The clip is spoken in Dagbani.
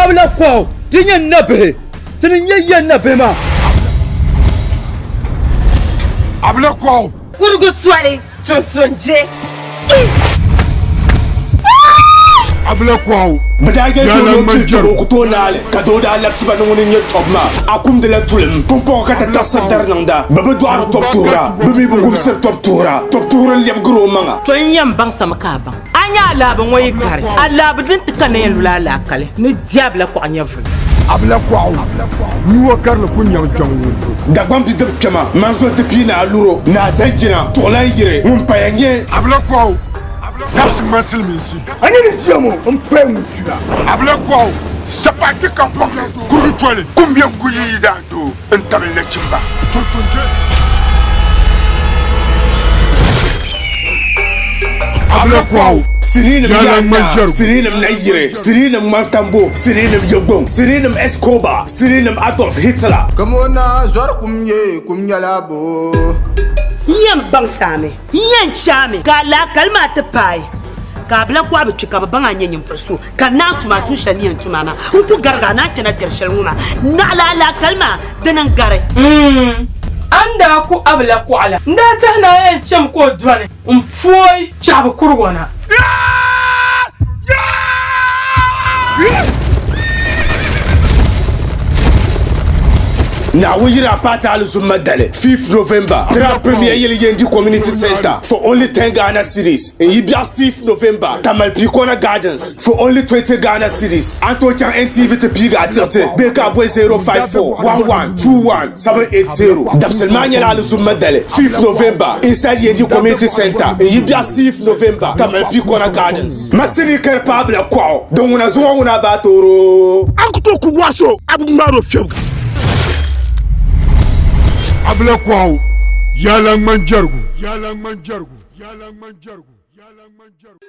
Abila kɔɣu ti nyɛ nabihi, ti ni nyɛ ya nabihi maa. Abila kɔɣu. Kurigu toli tuntun je. Abila kɔɣu. Bɛ daa yɛli Yɛla doo ni o ŋmani pili tɔbu jɛrigu. o ku tooi naai li, ka doo daa labisi ba ni ŋuni n-nyɛ tɔbu maa. A kumdila tulim pumpɔŋɔ ka ti taɣisiri dari niŋda. Bɛ bi dɔɣiri tɔbu tuhira, bɛ mi bi wumsiri tɔbu tuhira. Tɔbu tuhiri n-lɛbigiri o maŋa. To n yɛn baŋsimi ka a baŋ. A nya alaaba ŋɔ yi gari, alaaba din ti ka na yɛn luli alaakali ni di a bila kɔɣu nyɛvuli. A bila kɔɣu, nua karili ku nyaŋ jɔŋ ŋun. Dagbaŋ bidib kpɛma, Manzon ti pii Naa Luro, Naa Zanjina, Tuɣulan Yiri, ŋun paya nyɛ. A bila kɔɣu, zabisi ŋmani silimiinsi. A ni di jia ŋɔ m-paya ŋun kpira. A bila kɔɣu, sapati ka bɔŋli, kurigi toli, kum yɛn ku yi yidaandoo n-tabili nachimba. Tontonje. A bila kɔɣu. Siriinim Yɛla Yaan ŋmani Naa, jɛrigu. Siriinim Nayiri, Siriinim Ŋmantambo, Siriinim Yɛgboŋ, Siriinim Escobar, Siriinim Adolf Hitler. Kamona zɔri kum ye kum nyɛla bo. N yɛn baŋ saami, n yɛn chaami ka alaakali maa ti paai, ka a bila kɔɣu bi kpi ka bɛ baŋ a nyɛ ninvuɣ so, ka n naan tum a tuun shɛli ni yɛn tum a maa. N ku garig a naan kpɛna diri shɛli ŋɔ maa, naɣila alaakali maa dini n-gari. A ni daa ku a bila kɔɣu la, n daa tɛhi ni a yɛn chemi ka o dɔni m-pooi chaɣibu kurigu na. Naawuni yiri a paati alizumma dali 5th November Tira Premier Yili Yendi Community Centre for only 10 Ghana cedis n yi biɛɣu 6th November Tamale Picona Gardens for only 20 Ghana cedis. A ni tooi chaŋ NTV ti piigi a tiɣiti bee ka a boli 054 11 21 780. Dabisili maa nyɛla alizumma dali 5th November inside Yendi Community Centre n yi biɛɣu 6th November Tamale Picona Gardens. Masini kari paabila kɔɣu din ŋuna zuŋɔ ŋuna baa tooro. A ku tooi ku waɣisi o, a bi ŋmaari o fiɛbiga. Abila kɔɣu, yaala ŋmani jɛrigu. Yaala ŋmani jɛrigu. Yaala ŋmani jɛrigu. Yaala ŋmani jɛrigu.